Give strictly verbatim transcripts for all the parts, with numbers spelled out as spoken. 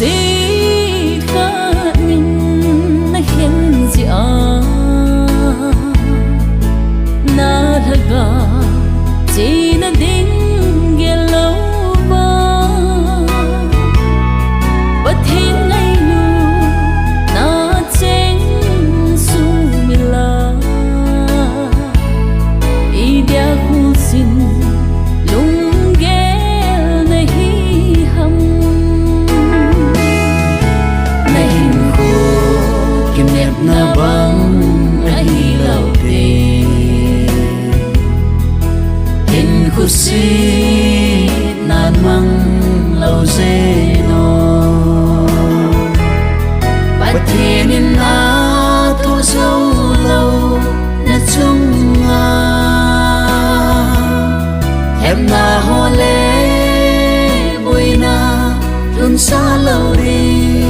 Tikah in na khen jeh a, na lhagao chena ding gel louva, Pathen ngailutna cheng sumil a, idia husin lunggel nahi ham? Na hinkho kinepna bang ahilou te, hinkho sihna mang lou jeh in, Pathen in atoh jou lou na chunga, themna ho le boina lhunsa lou ding.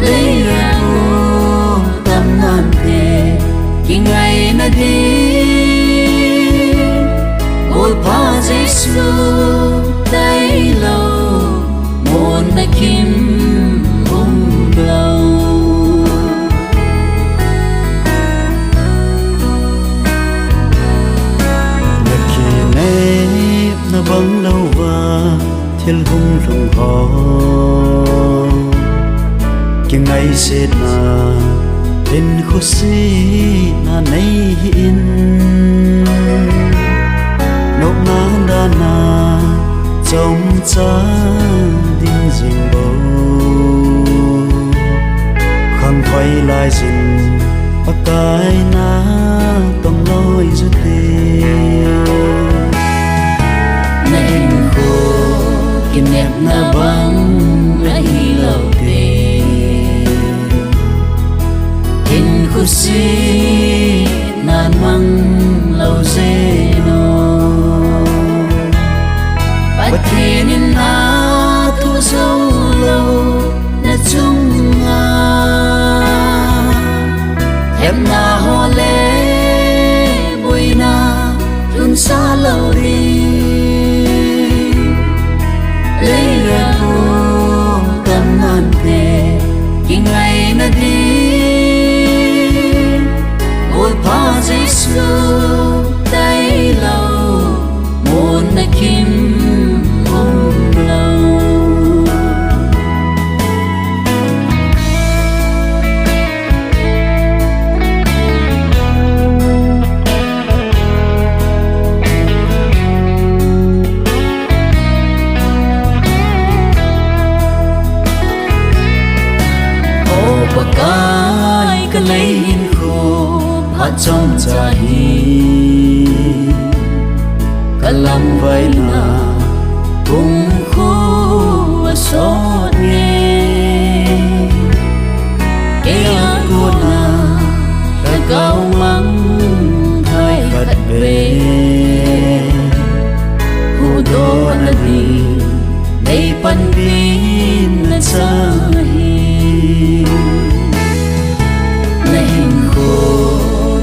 Leia kum tamnante kingaina ding, Golpa Jesu tailou mun na kim umlou. Na kinepna bang louva thil hung lhung ho, kingaisetna, hinkho sihna nei hih in, nopna dan a chomcha ding jing bou, khanghoi lai jin Pakai na tong loi jute. Na hinkho kinepna bang ahilou te, hinkho sihna mang lou jeh in, Pathen in atoh jou lou na chunga, themna ho le boina lhunsa lou ding. Leia kum tamnante kingaina ding, Golpa Jesu tailou mun na kim umlou. O Pakai, kalei hinkho phat chomcha hi kalamvaina kumkho asot nge. Kei a kona lhagao mangthai khat beh huhdohna ding neipanpin nachah hi. Na hinkho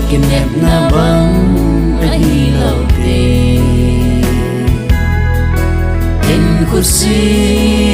kinepna bang ahilou te, hinkho sih